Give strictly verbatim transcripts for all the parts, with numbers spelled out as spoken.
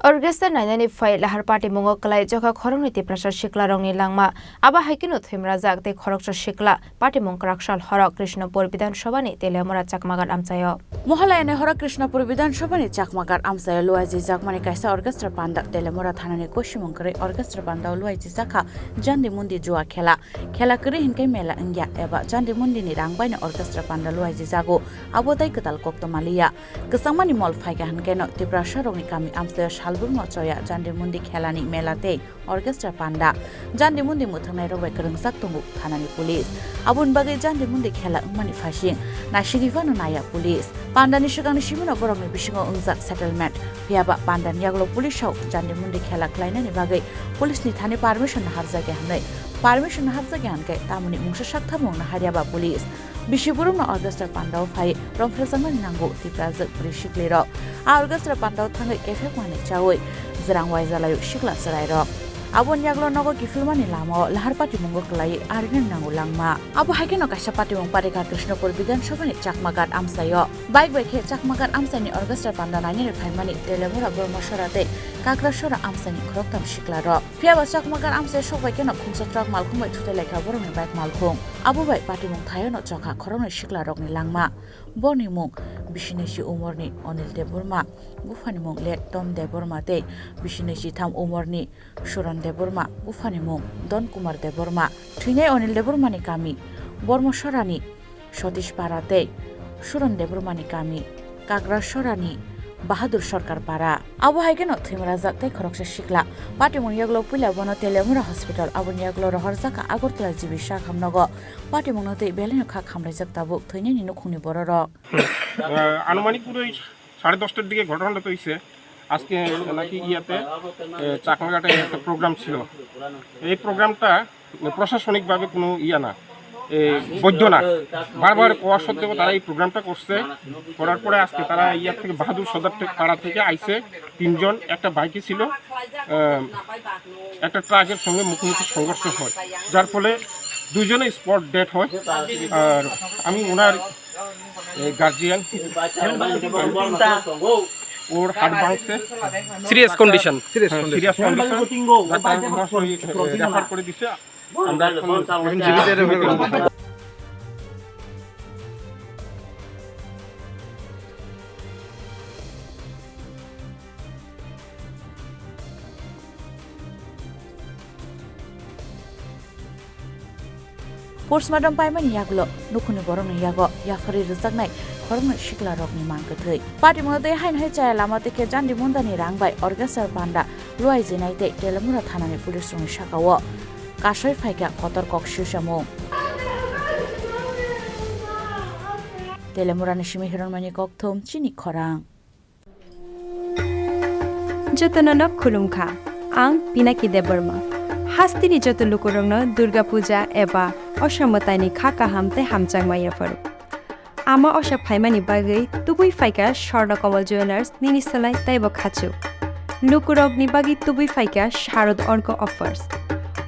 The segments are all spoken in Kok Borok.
Orchestra nainani phai lahar patimungo kwlai jokha khoroknwi Tiprasa siklarokni langma. Abo hai kheno thwimrajak tei khoroksa sikla patimung kwraksal horo Krishnapur Bidhan Sabhani Teliamura Chakmagat amchaio. Mohalayani horo Krishnapur Bidhan Sabhani Chakmagat amchaio luaijijak mani kaisa orchestra panda. Teliamura thanani kosimung kwrwi orchestra pandao luaijijakha Jandi Mundi jua khela. Khela kwrwi hinkhe mela wngya eba Jandi Mundini rang baino orchestra panda luaijijago, abo tei kwtal koktwma liya. Kwchangmani mol phaikha hinkhe no Tiprasarokni kami amchaio salbrumno choya Jandi Mundi khelani mela tei orchestra panda. Jandi Mundi mwthangnairok bai kwrwngjak tongo thanani police. Aboni bagwi Jandi Mundi khela wngmani phaising naisingwi phano naiya police. Pandani swkangni simino borokni bisingo wngjak settlement. Phiyaba pandani yagulo police rok Jandi Mundi khela khlainani bagwi police ni thani permission naharjakya hwnwi, permission naharjakya hwnkhe tamoni mungsa saktharmung naharya ba police. Bisi borokno orchestra pandao phai romphrejaknani nango Tiprajwk bwrwi siklirok. A orchestra pandao thangwi kephekmani chawi jwrang waijalaio sikla chwrairok. Aboni yagulo nogo kiphilmani lamao lahar patimungo kwlaiwi arinani nango langma. Abo hai kheno kaisa patimung patikha Krishnapur Bidhan Sabhani Chakmagat amchaio. Bike bai khe Chakmagat amchaini orchestra panda nainani phaimani Teliamura Bormosora tei Kakrasora amchaini khoroktham siklarok. Phiyaba Chakmagat amchai sok bai kheno khungsa truck malkhung bai thutai laikha borokni bike malkhung. Abo bai patimung thaiono chokha khoroknwi siklarokni langma. Borokni mung bisini si umorni Onil Debbarma, buphani mung Let Tom Debbarma tei bisini si tham umorni Suran Debbarma, buphani mung Don Kumar Debbarma. Thwinai Onil Debbarmani kami Bormosorani Satish Para tei Suran Debbarmani kami Kakrasorani Bahadur Sarkar Para. Abo hai kheno thwimrajak tei khoroksa sikla. Patimungni yagulo puila bono Teliamura Hospital, aboni yagulo rohorjakha Agartala G B Sakham nogo. Patimungno tei belaino kha khamlaijak tabuk thwinani nukhungni bororok. আহ, আনুমানিক পুরো এই সাড়ে দশটার দিকে ঘটনাটা তো হইছে। আজকে নাকি ইয়াতে, এ, চাকমাঘাটে একটা প্রোগ্রাম ছিল। এই প্রোগ্রামটা প্রশাসনিকভাবে কোনো ইয়া না, এ, বৈধ না। বারবার কোয়া সত্ত্বেও তারা এই প্রোগ্রামটা করছে। করার পরে আজকে তারা ইয়ার থেকে বাহাদুর সর্দার থেকে, পাড়া থেকে আইছে তিনজন, একটা বাইকে ছিল, আহ, একটা ট্রাকের সঙ্গে মুখোমুখি সংঘর্ষ হয়, যার ফলে দুইজনে স্পট ডেড হয়। আর আমি ওনার গার্জিয়ান, ওর হার্ট ভাঙছে। Serious condition. Serious condition. Serious condition. Doctor মহাশয় রেফার করে দিছে। আমরা এখন এখন জীবিত রেফার করবো। Postmortem paimani yagulo nukhungni borokni yago yapharwi rwjaknai khoroknwi siklarokni mang kwthwi. Patimungno tei haino hai chaya lama tei khe Jandi Mundani rang bai orchestra panda luai jinai tei Teliamura thanani police rokni sakao kasoi phaikha kotor kok siusamung. Teliamurani simi Hironmani Kokthum, chini khorang. Jotono no khulumkha. Ang Pinaki Debbarma. Hasteni joto lukurokno Durga Puja eba Osha mwtaini kha kaham tei hamjakma yapharo. Ama Osha phaimani bagwi tubui phaikha Swarna Kamal Jewellers nini slai teibo khachuk. Lukurokni bagwi tubui phaikha Sharad Orko Offers.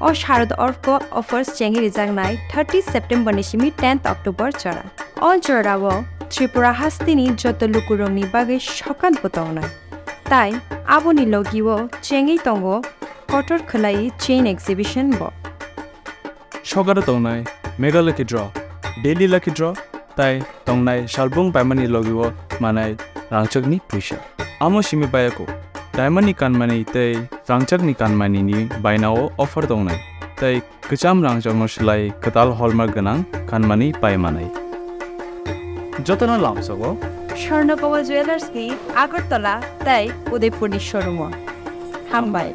O Sharad Orko Offers chengwi rijaknai thirty September ni simi tenth October chora. O jorao Tripura hasteni joto lukurokni bagwi sokat bo tongnai. Tai aboni logio chengwi tongo kotor khwlai chain exhibition bo. Sokaro tongnai Mega Lucky Draw, Daily Lucky Draw, tai tongnai salbung paimani logio manai rangchakni puisa. Amo simi bayako, diamond ni kanmani tei rangchakni kanmani ni bainao offer tongnai. Tai kwcham rangchakno swlai kwtal hallmark gwnang kanmani pai manai. Jotono lamsogo Swarna Kamal Jewellers ni Agartala tei Udaipur ni showroom o. Hambai.